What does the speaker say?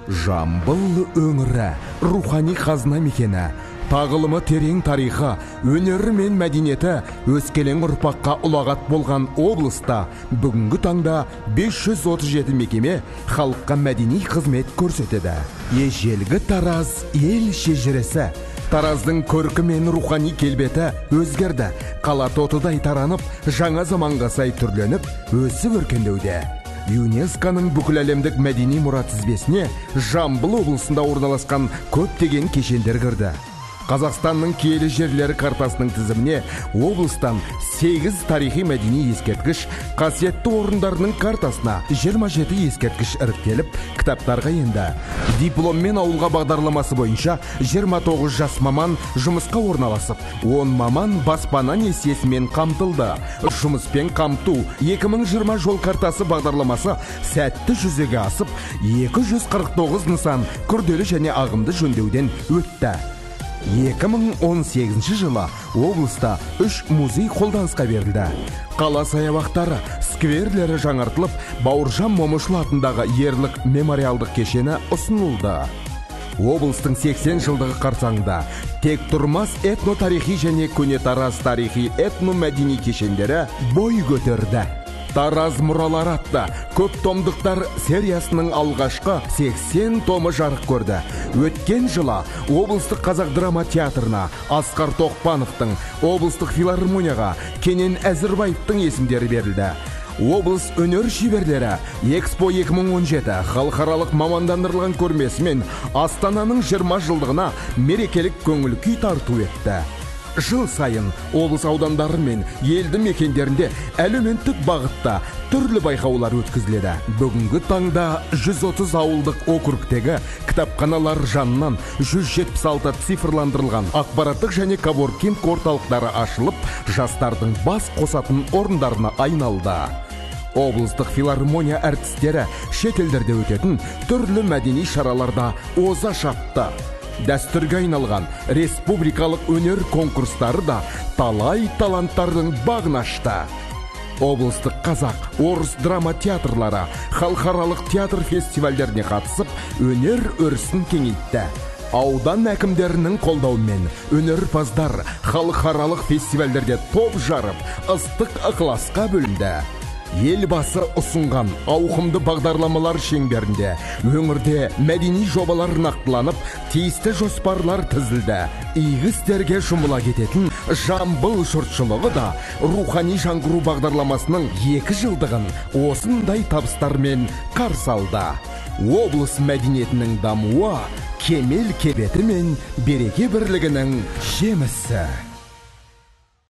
Жамбыл өңірі рухани қазына мекені. Тағылымы терең тарихы, өнері мен мәдениеті өскелең ұрпаққа ұлағат болған облыста бүгінгі таңда 537 мекеме халыққа мәдени қызмет көрсетеді. Ежелгі Тараз ел шежіресі. Тараздың көркі мен рухани келбеті өзгерді. Қала тотыдай таранып, жаңа заманға сай түрленіп, өсіп өркендеуде. ЮНЕСКО-ның бүкіләлемдік мәдени мұра тізбесіне Жамбыл облысында орналасқан көптеген кешендер кірді. Қазақстанның киелі жерлері картасының тізіміне облыстан 8 тарихи мәдени ескерткіш, қасиетті орындарының картасына 27 ескерткіш іріктеліп, кітаптарға енді. Дипломмен ауылға бағдарламасы бойынша 29 жас маман жұмысқа орналасып, 10 маман баспана несиесімен қамтылды. Жұмыспен қамту 2020 жол картасы бағдарламасы сәтті жүзеге асып, 249 нысан күрделі және ағымды жөндеуден өтті. 2018 жылы облыста 3 музей қолданысқа берілді. Қала саябақтары, скверлері жаңартылып, Бауыржан Момышұлы атындағы ерлік мемориалдық кешені ұсынылды. Облыстың 80 жылдығы қарсаңында Тектұрмас этно-тарихи және Көне Тараз тарихи этно-мәдени кешендері бой көтерді. Тараз мұралары атты көп томдықтар сериясының алғашқы 80 томы жарық көрді. Өткен жылы облыстық қазақ драма театрына Асқар Тоқпановтың, облыстық филармонияға Кенен Әзірбаевтың есімдері берілді. Облыс өнер шеберлері Экспо 2017 халықаралық мамандандырылған көрмесі мен Астананың 20 жылдығына мерекелік көңіл күй тарту етті. Жыл сайын облыс аудандары мен елді мекендерінде әлеуметтік бағытта түрлі байқаулар өткізіледі. Бүгінгі таңда 130 ауылдық округтегі кітапханалар жанынан 176 цифрландырылған ақпараттық және коворкинг орталықтары ашылып, жастардың бас қосатын орындарына айналды. Облыстық филармония әртістері шетелдерде өтетін түрлі мәдени шараларда оза шапты. Дәстүрге айналған республикалық өнер конкурстары да талай таланттардың бағын ашты. Облыстық қазақ, орыс драма театрлары халықаралық театр фестивальдеріне қатысып, өнер өрісін кеңейтті. Аудан әкімдерінің қолдауымен өнерпаздар халықаралық фестивальдерде топ жарып, ыстық ықыласқа бөлінді. Елбасы ұсынған ауқымды бағдарламалар шеңберінде өңірде мәдени жобалар нақтыланып, тиісті жоспарлар тізілді. Игі істерге жұмыла кететін Жамбыл жұртшылығы да рухани жаңғыру бағдарламасының 2 жылдығын осындай табыстармен қарсы алды. Облыс мәдениетінің дамуы кемел келбеті мен береке бірлігінің жемісі.